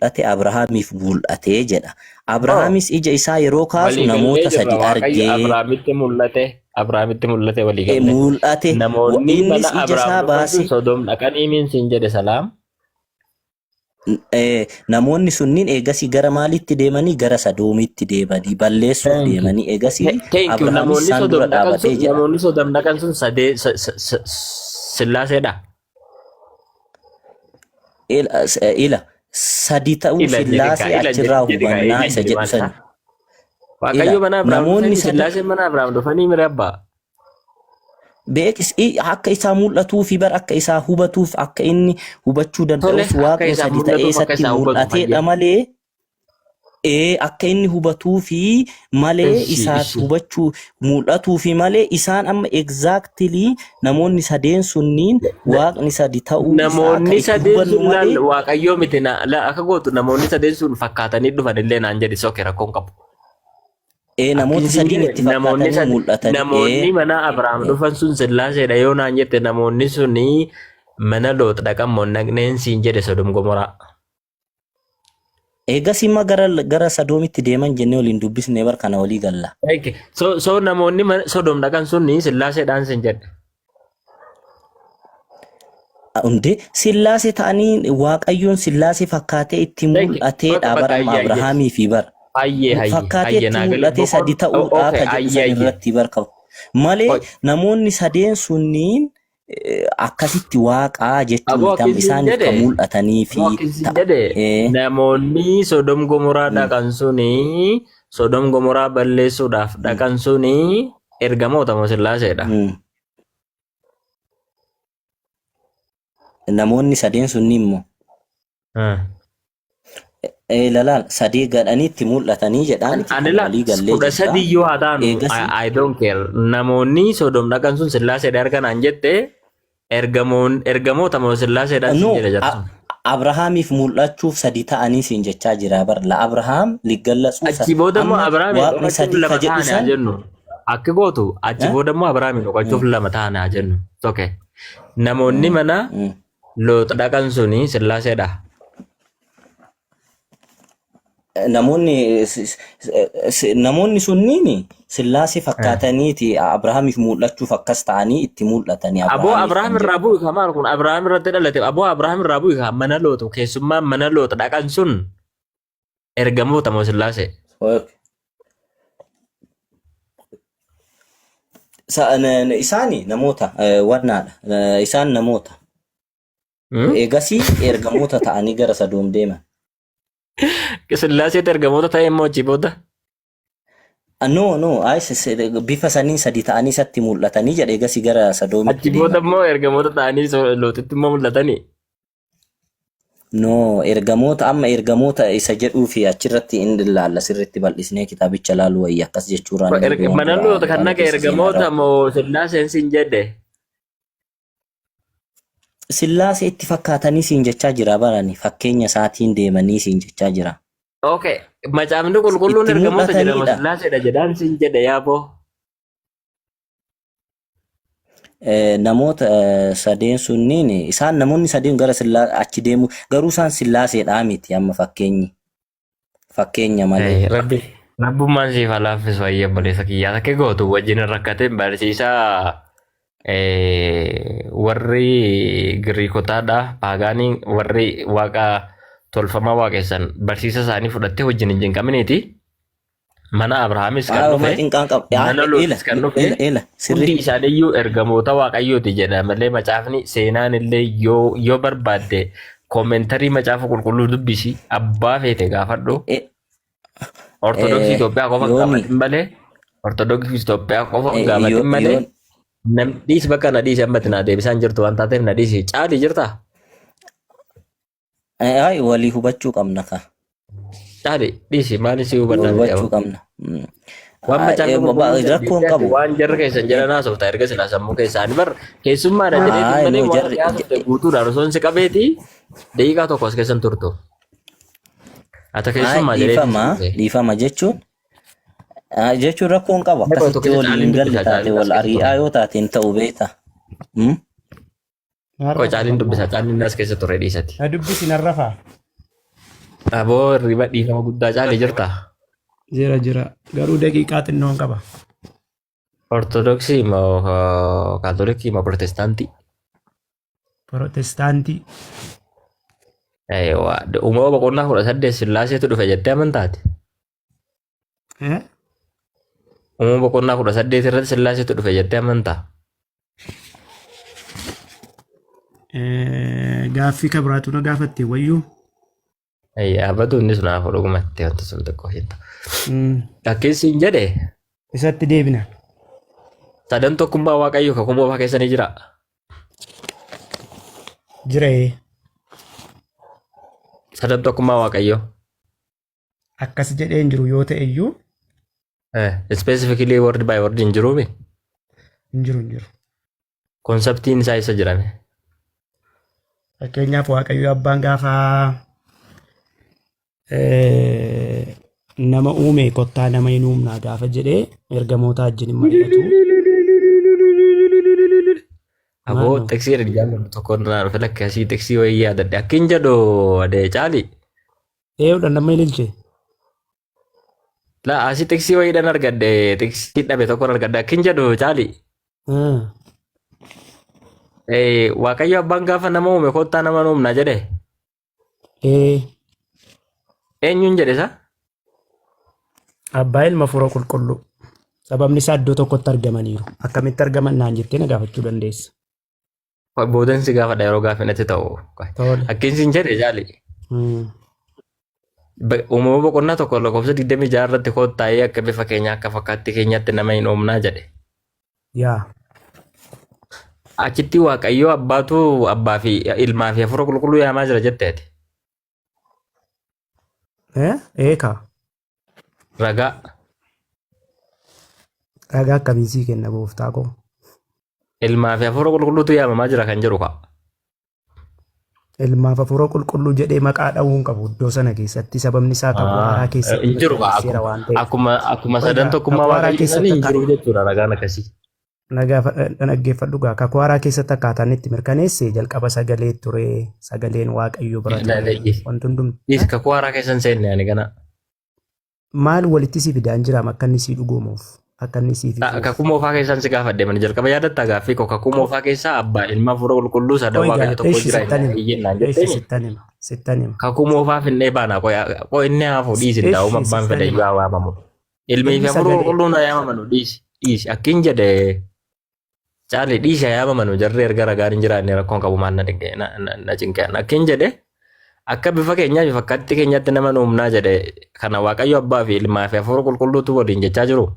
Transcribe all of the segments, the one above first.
mul'ate Abrahaamiif mul'ate jedha. Oh, Abrahaamis ija isaa yeroo kaasu walii gallee namoota jirra. sadi Waaqayyo argee Abrahaamitti mul'ate. Abrahaamitti mul'ate walii galle. mul'ate. Namoonni Innis mana ija Abrahaam isaa dhufan sun baase Sodoom dhaqanii miin siin jedhe salaam. Namoonni sunniin eegasii gara maaliitti deemanii? Gara Sadoomitti deemanii balleessuuf Thank you. deemanii eegasii Thank you. Abrahaamis Namoonni isaan dura Sodoom dhaqan dhaabatee sun jedha. namoonni Sodoom dhaqan sun sadee Sillaaseedha. Ila ila sadi ta'uu Ila jedhi kaa Sillaasee ila jedhi achirraa jedhi kaa hubannaa ila isa jedhi jedhu maal sani. isaa. Ila Waaqayyo mana Abrahaam namoonni dhufanii sadan Sillaaseen mana Abrahaam dhufanii mira abbaa. Beekis akka isaa mul'atuu fi bar akka isaa hubatuuf akka inni hubachuu Tole danda'us akka waaqni isaa sadi ta'ee mul'atuuf akka isatti isaa hubatu mul'ateedha hayyee. malee akka inni hubatuu fi malee Ishi isaaf ishi. hubachuu mul'atuu fi malee isaan amma exactly namoonni sadeen sunniin waaqni sadi ta'uu isaa akka Namoonni itti sadeen hubannu sun laal malee waaqayyoo miti na la akka gootu namoonni sadeen sun fakkaatanii dhufan illee naan jedhi soke rakkoon qabu. Namoota Akkin siin sadiin jedhe itti namoonni fakkaatanii sadi mul'atanii namoonni mana Abrahaam dhufan sun Sillaaseedha yoo naan jette namoonni suni mana Loox dhaqan moo hin dhaqneen siin jedhe Sodom Gomoraa. Eegas immoo gara Sadoomitti deeman jennee waliin dubbisne bar kana walii galla. Thank you. So namoonni mana Sodom dhaqan suni Sillaaseedhaan siin jedhe. Hundee Sillaasee ta'anii Waaqayyoon Sillaasee fakkaatee itti Thank you. mul'ateedha Bakka bara bakka amma ayye ayye. Abrahaamii fi bara. Ayyee hayyee Fakkaatee hayyee itti naa galee mul'atee boqon sadi ta'uudha okay ka jedhu ayyee san ayyee. irratti barka. Malee Oi. namoonni sadeen sunniin akkasitti waaqaa jechuu Aboo miti amma akkin siin isaaniif jedhe kan mul'atanii fi aboo akkin siin ta'a. jedhe namoonni Sodom Gomoraa dhaqan suni Sodom Gomoraa balleessuudhaaf dhaqan suni ergamoota moo Sillaaseedha. Namoonni sadeen sunniin immoo lalaal sadii gadhanii itti mul'atanii jedhaa miti Ani kan la walii gallee kudha jirra. sadii yoo haa taanu Eegasii I don't care. Namoonni Sodom dhaqan sun Sillaaseedha erga naan jette ergamoon ergamoota moo Sillaaseedhaan siin no jedhe jarri sun. Abrahaamiif mul'achuuf sadi ta'anii siin jechaa jira bar la Abrahaam liggallatsuu Achi booda immoo amma Abrahaamiin waaqni dhokachuuf sadi ka lama jedhu taane haa san jennu. Akka gootu achi eh? booda immoo Abrahaamiin dhokachuuf lama taane haa jennu. Okay. Namoonni mana Loox dhaqan suni Sillaaseedha. Namoonni namoonni sunniin Sillaasee fakkaataniiti Abrahaamiif mul'achuuf akkas ta'anii itti mul'atanii Aboo Abrahaamiif Abrahaam kan irraa jedhu. bu'i kaa maal kun Abrahaam irratti dhalate aboo Abrahaam irraa bu'i kaa mana looxu keessummaan mana loox dhaqan sun ergamoota moo Sillaasee. Isaani namoota wannaadha. Isaan namoota. Eegasii ergamoota ta'anii gara Sadoom deeman. Sillaaseetti ergamoota ta'e immoo achii booda. No, no, ay, bifa saniin sadi ta'anii isatti mul'atanii jedhe eegasii gara Sadoomitti Achi booda deeman. immoo ergamoota ta'anii Looxitti immoo mul'atanii. No, ergamoota amma ergamoota isa jedhuu fi achirratti inni ilaalla sirriitti bal'isnee kitaabicha laaluu wayya akkas jechuurraan inni duraan Mana dura Loox kan waan naqa keessa seenaa ergamoota rawu. moo Sillaaseen siin jedhe. Sillaasee itti fakkaatanii siin jechaa jira barani fakkeenya isaatiin deemanii siin jechaa jira. Okay. Macaafni qulqulluun Itti ergamoota jedhama mul'ataniidha. Sillaaseedha jedhaan siin jedhe yaaboo. Namoota sadeen sunniin isaan namoonni sadeen gara sillaa achi deemu garuu isaan sillaaseedhaa miti amma fakkeenyi fakkeenya malee. Hey, Rabbi rabbummaan siif haa laaffisu ayyee obboleessa kiyyaa takka gootu wajjin hin rakkatin barsiisaa warri Giriikotaadha paagaanii warri waaqa tolfamaa waaqessan barsiisa isaanii fudhattee wajjin hin cinqaminiiti. Mana Abrahaamis kan Haa homaa dhufe, cinqaan qabu. Yaa mana ila Looxis kan dhufe, ila ila hundi sirri isaaniiyyuu ergamoota Waaqayyooti jedha malee macaafni seenaan illee yoo barbaadde koomentarii macaafa qulqulluu dubbisi abbaa feete gaafadhu. Ortodoksii Itoophiyaa qofa hin yooni gaafatin malee Ortodoksii Itoophiyaa qofa hin gaafatin malee yoon nam dhiisi bakka na dhiisi ammatti na deebisaan jirtu waan taateef na dhiisi caali jirta Ay walii hubachuu qabna ka. Caali dhiisi maali si Wal hubannaa miti hubachuu aboo. qabna. Waan Ay, macaafni qulqulluun jedhu Rakkoon jettee ati qabu. waan jarri keessan jedhan haasofta erga silaa sammuu keessaa ani bar keessummaadha jedheetiin Ay malee no waan jarri ati haasofte guutuudhaan osoo hin si qabeeti daqiiqaa tokko as keessan turtu. Ata ay keessummaa jedheetiin si dhiifama dhufe. dhiifama jechuun ay, jechuun rakkoon qabu Mee akkasitti tokkicha walii caaliin hin galle dubbisa taate caaliin as wal keessa ari'aa ture. yoo taate hin ta'u beekta. Mm? Koo Narrafa caaliin dubbisa sammaa. caaliin as keessa ture dhiisati. Na dubbisi narrafa. Aboo hirriba dhiifama guddaa caale jirta. Jira jira. Garuu daqiiqaa xinnoon qaba. Ortodoksii moo Kaatolikii moo Protestaantii? Protestaantii. Eewa, uumama boqonnaa 18 Sillaaseetu dhufe jettee amantaati? Eh? Uumama boqonnaa 18 irratti Sillaaseetu dhufe jettee amantaa? Gaaffii kabiraatu na gaafatte wayyuu. Abatu inni sun hafu dhugumatti wanti sun xiqqoo hin ta'u. Akkeessi hin jedhe Isatti deebina. Sadan tokkummaa Waaqayyo kakuu moofaa keessa ni jira. Jira ee. Sadan tokkummaa Waaqayyo. Akkas jedhee hin jiru yoo ta'e iyyuu. Specifically word by word hin jiruumi. Hin jiru hin jiru. Konseptiin isaa isa jirame. Fakkeenyaaf Waaqayyo abbaan gaafa nama uume kottaa nama hin uumnaa gaafa jedhee ergamoota wajjin hin mari'atu. Aboo Maaloo? xiqsii ergaa tokko irraa dhufe lakkasii xiqsii wayii yaadadhe akkin jedhu adee caali. Eeyyudha nama ililche. La asii xiqsii wayiidhaan argadhe xiqsii dhabe tokkoon argadhe akkin jedhu caali. Waaqayyo abbaan gaafa nama uume kottaa nama hin uumna jedhe. Eenyuun jedhe isa? Abbaa ilma hafuura qulqulluu. Sababni isaa iddoo tokkotti argamaniiru. Akkamitti argaman naan jettee na gaafachuu dandeessa. Boodan si gaafadha yeroo gaaffii natti ta'u. Tole. Akkin siin jedhe jaali. Uumama boqonnaa 1 lakkoofsa 26 irratti kottaa'ee akka bifa keenya akka fakkaatti keenyaatti nama hin uumnaa jedhe. Yaa. Achitti Waaqayyoo abbaatu abbaa fi ilmaa fi hafuura qulqulluu yaamaa jira jetteeti. Eh? Eekaa. Ragaa. Ragaa akkamii sii kenna gooftaa koo? Ilmaa fi hafuura qulqulluutu yaamamaa jira kan jedhu ka'a. Ilmaaf hafuura qulqulluu jedhee maqaa dha'uu hin qabu iddoo sana keessatti sababni isaa kakuu haaraa keessatti Hin jiru kaa mirkaneesseera waan ta'eef. akkuma Qoy sadan gaa tokkummaa kakuu haaraa waaqayyoo keessatti sanii hin akka jiru jechuudha ragaan akkasii. dhaggeeffadhu gaa kakuu haaraa keessatti akkaataa inni itti mirkaneesse jalqaba sagalee ture sagaleen waaqayyo bira ture wanti hundumti. Dhiis kakuu haaraa keessa hin seenne ani gana. Maal walitti si fidaan jiraam akka inni sii dhugoomuuf akka inni siif ifuuf. Kakuu moofaa keessaan si gaafadhe mani jalqaba yaadattaa gaaffii koo kakuu moofaa keessaa abbaa ilma hafuura qulqulluu sadan Qoy gaa waaqayyo tokko eshi jira sittan hima iyyennaan eshi jetteemi. sittan hima sittan hima Kakuu moofaa finnee baana qoy inni hafu dhiisi daa'uma eshi abbaan sittan fedhe hima iyyuu haa waamamu. Ilmii fi ilmi hafuura sagalee qulqulluun haa yaamamanu dhiisi dhiisi akkin jedhe caali dhiisi haa yaamamanu jarri erga ragaan hin jiraanne rakkoon qabu maal na dinqe na cinqe akkin jedhe akka bifa keenyaa fi fakkaattii keenyaatti nama nuumnaa jedhe kana waaqayyo abbaa fi ilmaa fi hafuura qulqulluutu waliin jechaa jiru.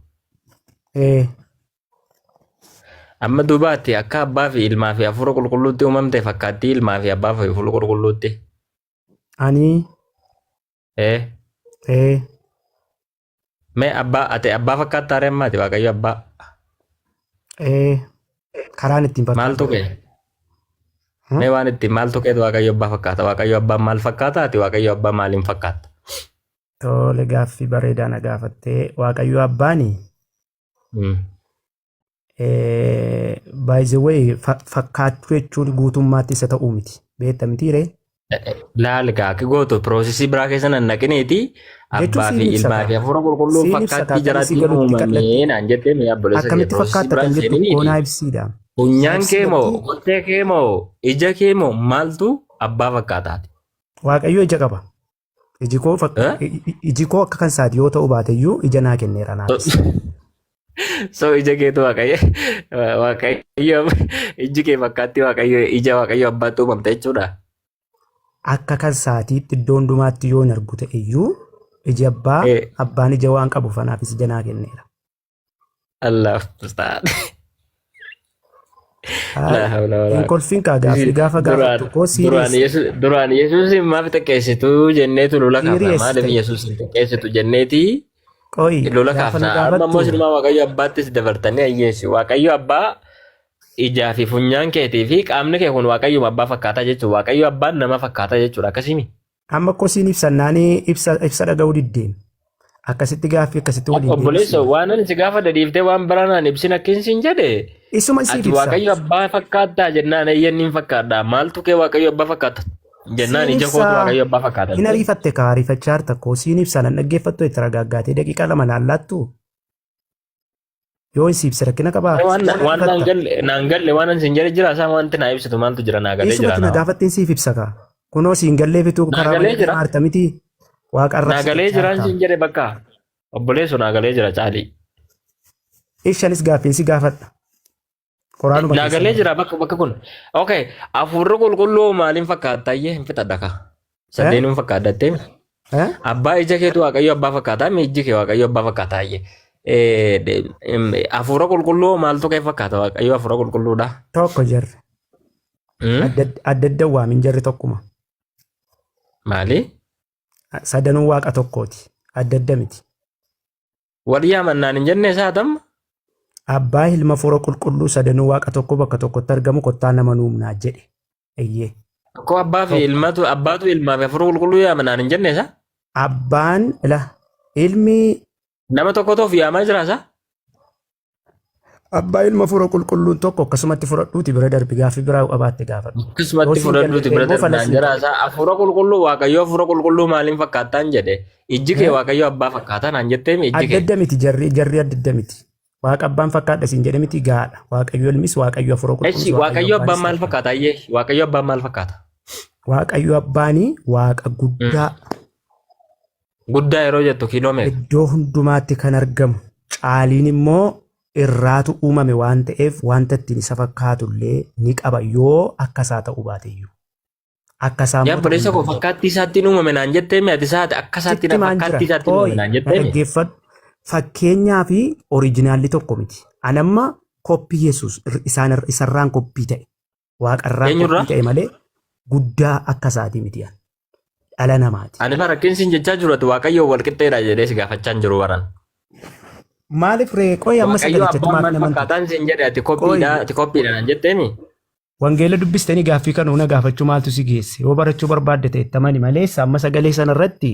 Ee. Amma duubaatti akka abbaa fi ilmaa fi hafuura qulqulluutti uumamte fakkaattii ilmaa fi abbaa fi hafuura qulqulluutti. Ani. Ee. Ee. Mee abbaa ati abbaa fakkaattaa ree ammaati waaqayyo abbaa. Ee. Karaan ittiin Maal fakkaatu. tuqe? Mee waan ittiin maal tuqeetu waaqayyo abbaa fakkaata? Waaqayyo abbaan maal fakkaata? Ati waaqayyo abbaa maaliin fakkaata? Tole gaaffii bareedaa na gaafattee waaqayyo abbaani by the way fakkaachuu jechuun guutummaatti isa ta'uu miti. Beekta mitii ree? Laal gaa akka gootu piroosesii biraa keessa nan naqiniiti Jechuun abbaa siin fi ibsa ilmaa kaa. fi hafuura qulqulluun Siin ibsa kaa fakkaattii akka inni sii jaraatiin galutti uumamee kallattii. naan jettee mee obboleessa kee Akkamitti piroosesii fakkaata biraa kan hin jettu seeniiniiti. koonaa ibsiidha. Funyaan kee moo Ibsiidhatti kottee kee moo ija kee moo maaltu abbaa fakkaataati? Waaqayyo ija qaba. Iji koo Eh? iji koo akka kan isaati yoo ta'u baate iyyuu ija naa kenneera naafis. So ija keetu waaqayyo waaqayyo iji kee fakkaattii waaqayyo ija waaqayyo abbaatti uumamte jechuudha. Akka kan saatiitti iddoo hundumaatti yoo hin argu ta'e iyyuu iji abbaa abbaan ija waan qabuuf anaafis ija naa kenneera. Allah musta'an. La hawla wala Hin kolfin kaa gaaffii gaafa Duraan gaafattu koo duraan serious Yesuus duraan Yesuus maaf xiqqeessitu jenneetu lola kaafna. serious Maaliif ta'e. Yesuus hin xiqqeessitu jenneeti Qoyi lola gaafa na kaafna. Amma immoo gaafattu sinumaa Waaqayyo abbaattis dabartanii ayyeessi. Waaqayyo abbaa ijaa fi funyaan keetii fi qaamni kee kun Waaqayyuma abbaa fakkaataa jechuudha. Waaqayyo abbaan nama fakkaataa jechuudha. Akkasimi. Amma koo siin ibsannaanii ibsa ibsa dhaga'uu diddeen. Akkasitti gaaffii akkasitti waliin Obboleessa deebisna. waan ani si gaafa dhiiftee waan biraa naan ibsin akkin siin jedhe Isuma siif ati ibsa. Waaqayyo abbaa fakkaattaa jennaan eeyyan niin fakkaadha. Maaltu kee Waaqayyo abbaa fakkaata? Jennaan Siin ija kootu ibsaa. Waaqayyo abbaa fakkaata. Hin ariifatte kaa, ariifachaa jirta koo. Siin ibsa, nan dhaggeeffattu itti ragaaggaatee daqiiqaa 2 naan laattu. Yoo si ibsa rakkina qabaa? Waan waan naan galle, naan galle, waan an siin jedhe jira isaa, wanti naa ibsitu maaltu jira? Naa galee jira. Isumatti na Naa. gaafatteen siif ibsa kaa. Kunoo siin gallee fituu Naa karaa galee malee jira. maarta miti. Waaqa Naa galee arrabsite jiraan jaarta. siin jedhe bakka. Obboleessu, naa galee jira caalii. Ishanis gaaffiin si gaafadha. Qoraanuma Naa keessa galee jira. jira bakka kun. Okay, hafuurri qulqulluu maaliin fakkaata? Iyyee hin fixadha ka. Sadeenuun fakkaaddattee. Eh? Abbaa, ija keetu Waaqayyo abbaa fakkaataa, mi ijji kee Waaqayyo abbaa fakkaataa iyyee. Hafuura qulqulluu maaltu kee fakkaata? Waaqayyo hafuura qulqulluudha. Tokko jarri. Adda adda adda waamin, jarri tokkuma. Maali? Sadanuu waaqa tokkooti. Adda adda miti. Wal yaamannaan hin jenne isaa tam? Abbaa, ilma, hafuura qulqulluu sadanuu waaqa tokko, bakka tokkotti argamu, kottaa nama nuumnaa jedhe. Eeyyee. Akkoo abbaa fi Tokko. ilmatu, abbaatu ilmaa fi hafuura qulqulluu yaamannaan hin jenne isaa? Abbaan ila ilmi Nama tokkotu of yaamaa jira isaa? Abbaa, ilma, hafuura qulqulluun tokko. Akkasumatti fudhadhuuti bira darbi, gaaffii biraa qabaatte gaafadhu. Yoo Akkasumatti siin galle fudhadhuuti bira immoo darbinaan falasiin jira ta'e. isaa. Hafuura qulqulluu, Waaqayyo hafuura qulqulluu maaliin fakkaattaan jedhe? Ijji kee Eh? Waaqayyo abbaa fakkaataa naan jettee ijji Adda kee. adda miti jarri, jarri adda adda miti. Waaqa abbaan fakkaadha siin jedhe miti, gaadha. Waaqayyo ilmis, Waaqayyo hafuura qulqulluus, Echi Waaqayyo Waaqayyo abbaan abbaanis maal tokko. fakkaata iyyee? Waaqayyo abbaan maal fakkaata? Waaqayyo abbaanii Waaqa guddaa. Guddaa yeroo jettu kiiloo meeqa? Iddoo hundumaatti kan argamu. Caaliin immoo irraatu uumame waan ta'eef wanta ittiin isa fakkaatu illee ni qaba, yoo akka isaa ta'uu baate iyyuu. Akka isaa Yaa immoo ta'uu obboleessa hin koo, danda'u. fakkaattii isaattiin uumame naan jettee mi ati isaati akka isaatti Sitti maan jira. fakkaattii isaattiin uumame Ooyi, naan na jettee mi? dhaggeeffadhu. Fakkeenyaa fi originalli tokko miti. Ani amma koppii Yesuus isaan isarraan koppii ta'e. Waaqarraan Eenyurraa? koppii ta'e malee guddaa akka isaatii miti ani. Dhala namaati. Ani la rakkinsi jechaa jiru, ati Waaqayyo wal qixxeedha jedhee si gaafachaa hin jiru baran. Maaliif ree? Qoy, amma Waaqayyo sagalichatti abbaan maaf maal namantu? fakkaataan siin jedhe, ati Qoy koppiidha, ati koppiidha naan jettee mi? Wangeela dubbistanii gaaffii kana huna gaafachuu maaltu si geesse? Yoo barachuu barbaadde ta'e itti amani malee, amma sagalee sana irratti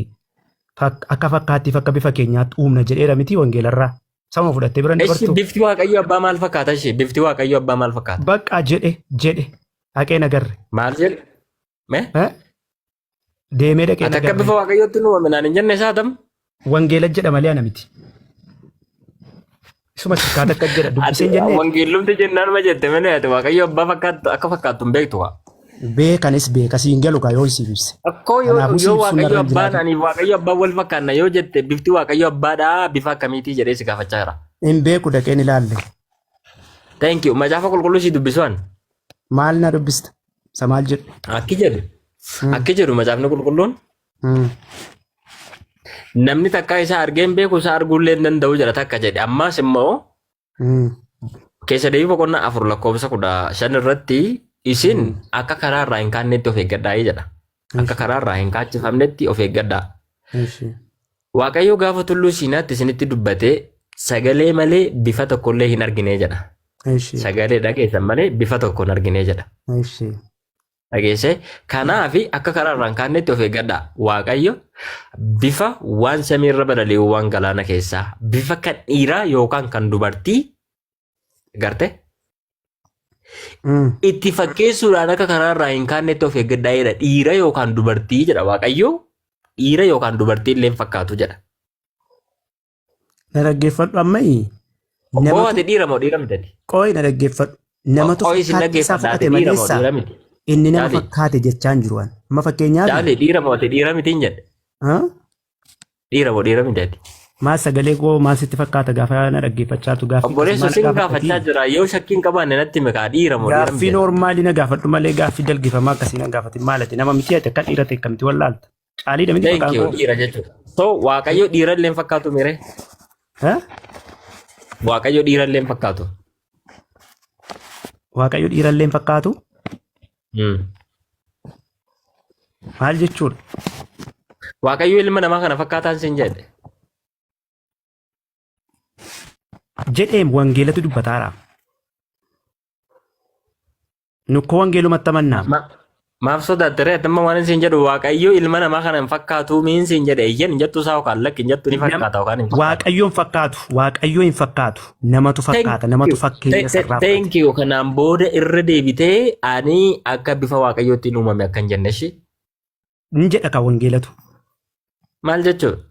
akka fakkaattiif akka bifa keenyaatti uumna jedheera miti wangeelarraa. Sama fudhattee bira hin Eshi, dabartu. bifti Waaqayyo abbaa maal fakkaata ishee? Bifti Waaqayyo abbaa maal fakkaata? Bakka jedhe jedhe dhaqee nagarre. Maal jedhe? Mee? Eh? Deemee dhaqee Ati akka nagarre. bifa Waaqayyootti nu uumame naan hin jenne isaa tam? Wangeela jedha malee ana miti. Isuma sikkaata akka jedha Ati dubbisee hin jennee. wangeellumti jennaan ma jette malee, ati Waaqayyo abbaa fakkaattu akka fakkaattu hin beektu kaa. Beekanis beeka siin galu kaa yoo siif ibse. Akkoo yoo Kanaafuu si yoo ibsuun Waaqayyo narra hin abbaan jiraatu. ani Waaqayyo abbaan wal fakkaanna yoo jette, bifti Waaqayyo abbaadhaa bifa akkamiitii jedhee si gaafachaa jira. Hin beeku, dhaqeen ilaalle. Thank you. Macaafa qulqulluu si dubbisuan. Maal na dubbista? Isa maal jedhu? Akki jedhu. Akki jedhu macaafni qulqulluun, namni takka isa argee hin beeku, isa arguullee hin danda'u jedha takka jedhe. Ammaas immoo keessa deebii boqonnaa 4 lakkoofsa 15 irratti, isin akka karaa irraa hin kaannetti of eeggadhaa jedha. Akka karaa irraa hin kaachifamnetti of eeggadhaa. Waaqayyo gaafa tulluu Siinaatti isinitti dubbatee sagalee malee bifa tokkollee hin argine jedha. Sagalee dhageessan malee bifa tokko hin argine jedha. Dhageesse? Kanaaf akka karaa irraa hin kaannetti of eeggadhaa. Waaqayyo bifa waan samiirra balali'u, waan galaana keessaa, bifa kan dhiiraa yookaan kan dubartii garte itti fakkeessuudhaan akka karaa irraa hin kaannetti of eeggadhaa jedha. Dhiira yookaan dubartii jedha Waaqayyo. Dhiira yookaan dubartii illee hin fakkaatu jedha. Na dhaggeeffadhu ammayi. Obbo, Namatu ati dhiira moo dhiira miti ati? Qooyi, na dhaggeeffadhu. Namatu Qooyi, sin fakkaattii isaa dhaggeeffadha, ati fudhate dhiira moo maleessa dhiira miti? inni nama Caali. fakkaate jechaa hin jiru ani. Amma fakkeenyaaf Caali, dhiira moo ati dhiira miti hin jedhe? Dhiira moo dhiira miti ati? Maal sagalee koo maal sitti fakkaata gaafa na dhaggeeffachaa jirtu, gaaffii akkasii Obboleessa, maal na sin gaafattati? gaafachaa jira, yoo shakkiin qabaanne natti himi kaa, dhiira moo dhiira miti Gaaffii ati? normalii na gaafadhu malee gaaffii dalgifamaa akkasii na gaafatin. Maal, ati nama miti? Ati akka dhiira ta'e akkamitti wallaalta? Caaliidha miti Thank maqaan you, koo? dhiira jechuudha. So Waaqayyo dhiira illee hin fakkaatu miree? Eh? Waaqayyo dhiira illee hin fakkaatu. Waaqayyo dhiira illee hin fakkaatu? Maal jechuudha? Waaqayyo ilma namaa kana fakkaataan siin jedhe. Jedheem, wangeelatu dubbataara. Nukkoo wangeelumatti amannaa. Maaf sodaatte ree? Amma waan siin jedhu, Waaqayyo ilma namaa kana hin fakkaatu miin siin jedhe, eeyyan hin jettu isaa yookaan lakki hin jettu, ni fakkaata yookaan hin fakkaatu. Waaqayyo hin fakkaatu. Waaqayyo hin fakkaatu. Namatu fakkaata. Namatu fakkeenya sarraa fudhate. Thank you. Kanaan booda irra deebitee ani akka bifa Waaqayyootti uumame akka hin jenne ishee. Ni jedha kan wangeelatu. Maal jechuudha?